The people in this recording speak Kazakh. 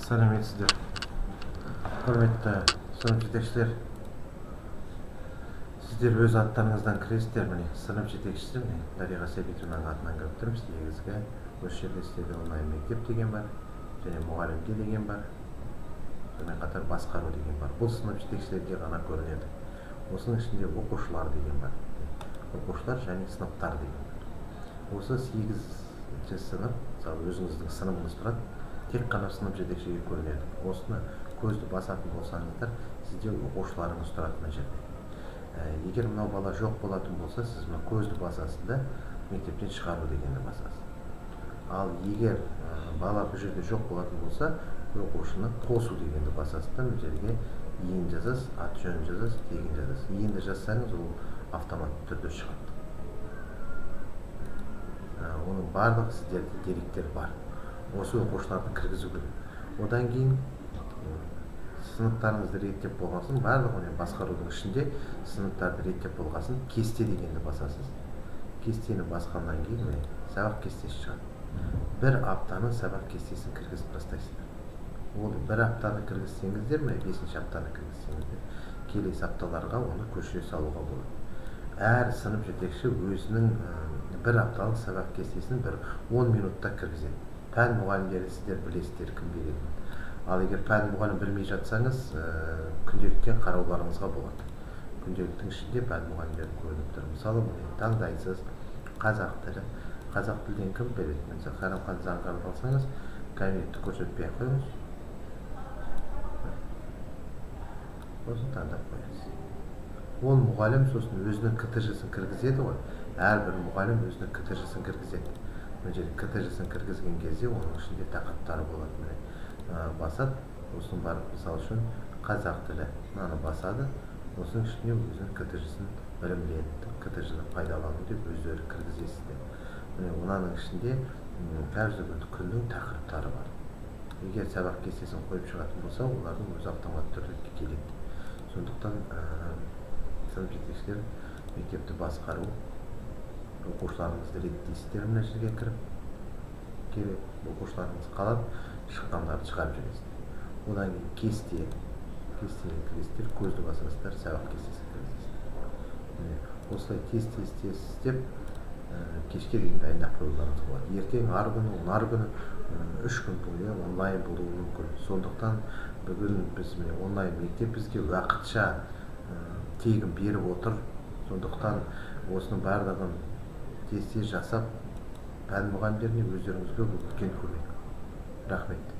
Сәлеметсіздер, құрметті сынып жетекшілер. Сіздер өз аттарыңыздан кіресіздер. Міне, сынып жетекшісі, міне, Дариға Сәбитованың атынан кіріп тұрмыз. Негізгі осы жерде сіздерде онлайн мектеп деген бар, және мұғалімге деген бар, сонымен қатар басқару деген бар. Бұл сынып жетекшілерге ғана көрінеді. Осының ішінде оқушылар деген бар, оқушылар және сыныптар деген бар. Осы 8-ші сынып, мысалы, өзіңіздің сыныбыңыз тұрады, тек қана сынып жетекшіге көрінеді. Осыны көзді басатын болсаңыздар, сізде оқушыларыңыз тұрады мына жерде. Егер мынау бала жоқ болатын болса, сіз мына көзді басасыз да, мектептен шығару дегенді басасыз. Ал егер бала бұл жерде жоқ болатын болса, оқушыны қосу дегенді басасыз да, мына жерге ИИН жазасыз, аты жөнін жазасыз, тегін жазасыз. ИИНді жазсаңыз, ол автоматты түрде шығады. Оның барлығы сіздерде деректер бар. Осы оқушыларды кіргізу керек. Одан кейін сыныптарыңызды реттеп болған соң, барлығы міне басқарудың ішінде сыныптарды реттеп болған соң, кесте дегенді басасыз. Кестені басқаннан кейін міне сабақ кестесі шығады. Бір аптаның сабақ кестесін кіргізіп тастайсыздар. Ол бір аптаны кіргізсеңіздер, міне 5-ші аптаны кіргізсеңіздер, келесі апталарға оны көшіре салуға болады. Әр сынып жетекші өзінің бір апталық сабақ кестесін бір 10 минутта кіргізеді. Пән мұғалімдері сіздер білесіздер кім беретінін. Ал егер пән мұғалім білмей жатсаңыз, күнделіктен қарауларыңызға болады. Күнделіктің ішінде пән мұғалімдері көрініп тұр. Мысалы, міне таңдайсыз қазақ тілі. Қазақ тілден кім береді? Мысалы, Қайрамхан Заңғарды алсаңыз, кабинетті көрсетпей ақ қойыңыз. Сосын таңдап қоясыз. Ол мұғалім сосын өзінің КТЖ-сын кіргізеді ғой. Әрбір мұғалім өзінің КТЖ-сын кіргізеді. Мына жерде КТЖ-сын кіргізген кезде оның ішінде тақырыптары болады. Міне, басады, сосын барып, мысал үшін, қазақ тілі мынаны басады, осының ішіне өзінің КТЖ-сын білімдерді, КТЖ-ны пайдалану деп өздері кіргізесіздер. Міне, мынаның ішінде каждый күннің тақырыптары бар. Егер сабақ кестесін қойып шығатын болса, олардың өзі автоматты түрде келеді. Сондықтан сынып жетекшілер мектепті басқару, оқушыларыңызды реттейсіздер, мына жерге кіріп керек, оқушыларыңыз қалады, шыққандарды шығарып жібересіздер. Одан кейін кесте, кестеге кіресіздер, көзді басасыздар, сабақ кестесін кіргізесіздер. Міне, осылай тез-тез тез істеп, кешке дейін дайындап қоюларыңызға болады. Ертең, ар күні, онар күні, 3 күн бойы онлайн болуы мүмкін. Сондықтан бүгін біз міне онлайн мектеп бізге уақытша тегін беріп отыр. Сондықтан осының барлығын тез-тез жасап, пән мұғалімдеріне, өздеріңізге бұл үлкен көмек. Рахмет.